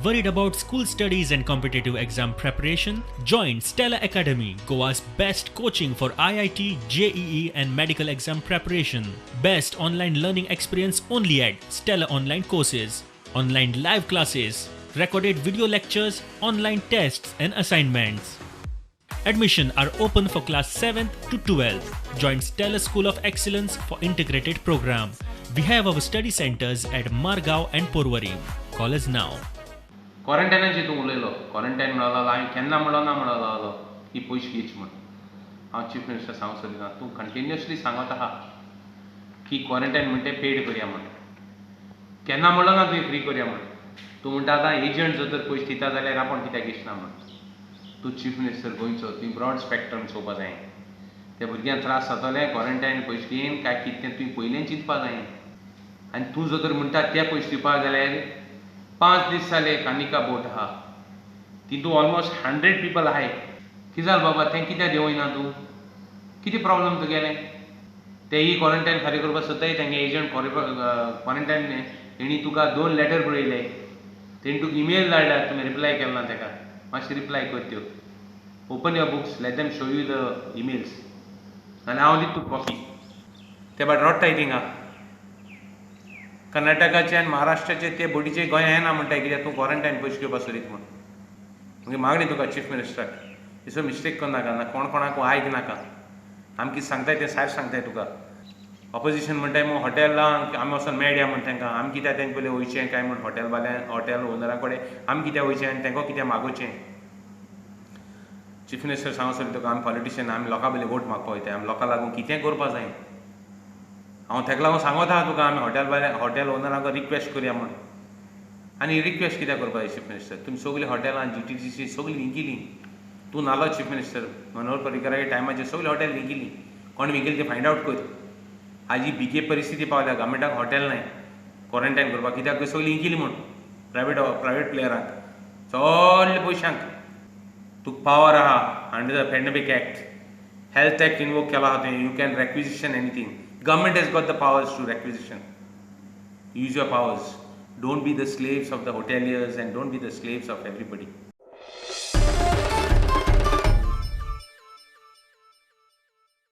Worried about school studies and competitive exam preparation? Join Stella Academy, Goa's best coaching for IIT, JEE, and medical exam preparation. Best online learning experience only at Stella Online Courses. Online live classes, recorded video lectures, online tests, and assignments. Admission are open for class 7th to 12th. Join Stellar School of Excellence for integrated program. We have our study centers at Margao and Porvorim. Call us now. क्वॉरंटायनाचेर तूं उलयलो. Quarantine म्हणलो हांवें केन्ना म्हणलो ना म्हणलो जालो की पयशे घेच म्हण. हांव चीफ मिनिस्टर सांगूंक सोदिना, तूं कंटिन्युअसली सांगत आहा की क्वॉरंटायन म्हणटे पेड करया म्हण. केन्ना म्हणलो ना तुवें फ्री करया म्हण. तूं म्हणटा आतां एजंट जर तर पयशे दिता जाल्यार आपूण कित्याक घेचना म्हण. तूं चीफ मिनिस्टर गोंयचो, तुवें ब्रॉड स्पॅक्ट्रम चोवपा जाय. त्या भुरग्यांक त्रास जातले क्वॉरंटायन पयशे घेवन काय कितें तुवें पयलें चिंतपा जाय. आनी तूं जर तर म्हणटा ते पयशे दिवपा जाल्यार 5 दीस जाले कानिका बोट आहा, तितून ऑलमोस्ट 100 पिपल आहाय. कितें जालें बाबा, तें कित्याक देंवयना तूं? कितें प्रॉब्लम तुगेलें? तेयी क्वॉरंटायन फारीक करपाक सोदताय, तेंगे एजंट क्वॉरंटायन तेणी तुका 2 लेटर बरयले, तेणी तुका इमेल धाडल्या, तुवें रिप्लाय केलो ना तेका. मातशी रिप्लाय कर त्यो. Open your books, let them show you the emails. आनी हांव दिता तुका कॉपी. ते भायर रडटाय थिंगा कर्नाटकाचे आनी महाराष्ट्राचे ते बोटीचे गोंया येना म्हणटाय कित्याक तूं क्वॉरंटायन पयशे घेवपाक सोदीत म्हूण. मागीर मागणी तुका चीफ मिनिस्टराक, इसो मिस्टेक करनाका, ना कोण कोणाक आयक नाका. आमी कितें सांगताय तें सारकें सांगताय तुका. ऑपोजिशन म्हणटाय मग हॉटेलांक आमी वचोन मेळया म्हण तांकां, आमी कित्याक तेंचे पयलीं वयचें काय म्हण, हॉटेल वाल्या हॉटेल ओनरा कडेन आमी कित्याक वयचें आनी तांकां कित्याक मागोवचें. चीफ मिनिस्टर सांगूंक सोदी तुका, आमी पॉलिटिशियन, आमी लोकां पयलीं वोट मागपा वयताय, आमी लोकां लागून कितें करपा जाय. हांव ताका लागून सांगत आहा तुका, आमी हॉटेल वाल्या हॉटेल ओनरांक रिक्वेस्ट करया म्हण. आनी रिक्वेस्ट कित्याक करपा जाय चीफ मिनिस्टर? तुमी सगलीं हॉटेलां GTDC सगलीं विकिलीं. तूं नालो चीफ मिनिस्टर मनोहर पर्रीकराच्या टायमाचेर सगलीं हॉटेल विकिलीं. कोण विकिलीं तें फायंड आवट कर. आज ही बिगे परिस्थिती पावल्या, गव्हर्मेंटाक हॉटेल नाय क्वॉरंटायन करपाक, कित्याक सगलीं विकिलीं म्हूण प्रायवेट प्लेयरांक चडल्या पयशांक. तुका पावर आहा under the pandemic act, health act invoke केला आहा तुवें. You can requisition anything. Government has got the powers to requisition. Use your powers. Don't be the slaves of the hoteliers and don't be the slaves of everybody.